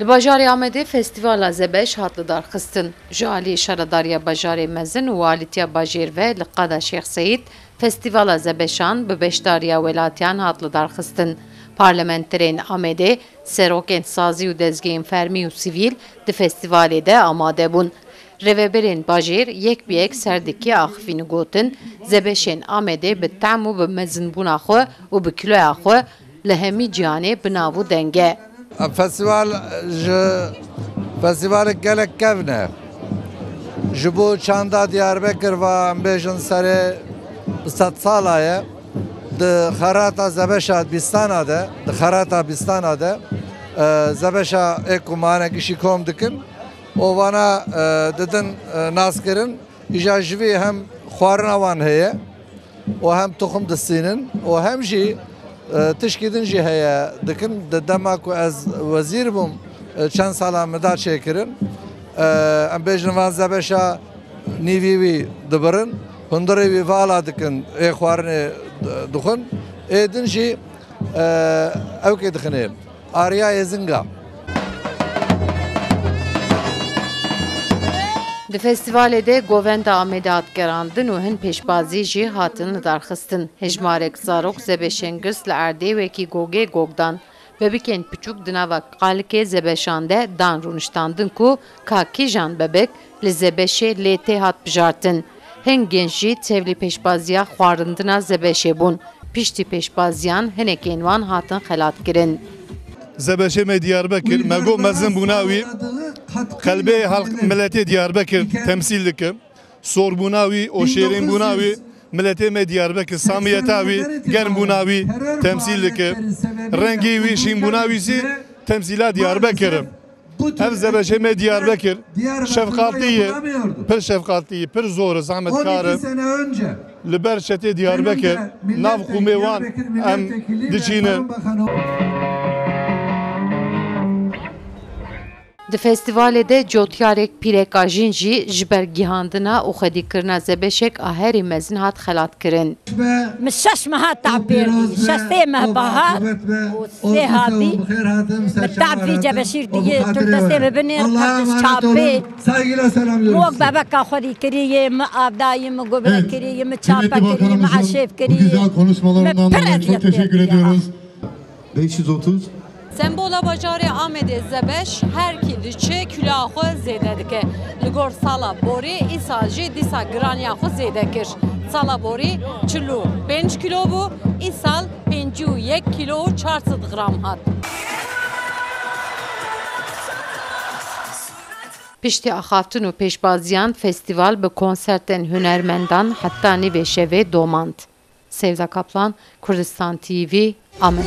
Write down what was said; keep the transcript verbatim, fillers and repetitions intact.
Li bajarê Amedê Festîvala Zebeş hat lidarxistin. Ji aliyê Şaredariya Bajarê Mezin û Alîtiya Bajêr ve li qada Şêx Seyîd Festîvala Zebeşan bi beşdariya welatiyan hat lidarxistin. Parlamenterên Amedê, serokên sazî û dezgehên fermî û sivîl di festîvalê de amade bûn. Rêveberên bajêr yek bi yek ser dikê axifîn û gotin, Zebeşên Amedê bi tehm û bi mezinbûna xwe û bi kiloya xwe li hemî cîhanê bi nav û deng e. Em festîval ji festîvalek gelek kevn e. Ji bo çanda Diyarbekir va em bêjin serê bi sed sala ye. Di xerata Zebeşa Bîstana de, di xerata Bîstana de, e, Zebeşa ê ku mane gişî kom dikin û vana, e, didin, e, naskirin. Îja ji vî hem xwarina wan heye û hem tuxum distînin û hem jî, e, tişkî din jî heye dikin. Di dema ku ez wezîr bûm, e, çend sala min da çêkirin. E, em bêjin van Zebeşa nîvî wî dibirin, hundirê wî vala dikin, ê xwarinê di-, dixwin. Ê din jî, e, ewkê dixinê. Ariya Êzinga. Di festîvalê de govenda Amedê hat gerandin û hin pêşbazî jî hatin lidarxistin. Hejmarek zarok zebeşên girs li erdê wekî gogê gog dan. Bebikên piçûk di nava qalikê zebeşan de dan rûniştandin ku ka kîjan bebek li zebeşê lê tê hat bijartin. Hin genç jî tevlî pêşbaziya xwarindina zebeşê bûn. Piştî pêşbaziyan hinekên wan hatin xelatkirin. Zebeşê me Diyarbekir, me got mezinbûna wî, qelbê halk, miletê Diyarbekir temsîl dike. Sorbûna wî û şêrînbûna wî, miletê me Diyarbekir, samiyeta wî, germbûna wî temsîl dike. Rengê wî, şînbûna wî jî temsîla Diyarbekir e. Ev zebeşê me Diyarbekir, şefqatî ye, pir şefqatî ye, pir zor e, zehmetkar e. Li ber çetê Diyarbekir, nav qûmê wan em diçînin. Di festîvalê de cotyarek pîrek a jin jî ji ber gihandina û xwedîkirina zebeşek a herî mezin hat xelatkirin. Min şeş meha tap pêr dî, şeş sê meh baha û sê hatî. Min tap vî cebeşîr diyê, tu destê min binêr, çapê. Wek bebeka xwedî kirî yê, min avdayî, min gubre kirî yê, min çape kirî yê, min eşêv kirî yê. Min pir eziyet pêr dî. Beş yüz otuz. Sembola bajarê Amedê zebeş her kî diçe kîloya xwe zêde dike. Li gor sala borî, îsal jî dîsa giraniya xwe zêde kir. Sala borî çil û pênc kîlo bû, îsal pêncî û yek kîlo û çar sed gram hat. Piştî axaftin û pêşbaziyan, festîval bi konsertên hunermendan heta nîvê şevê domand. Sevda Kaplan, Kurdistan T V, Amed.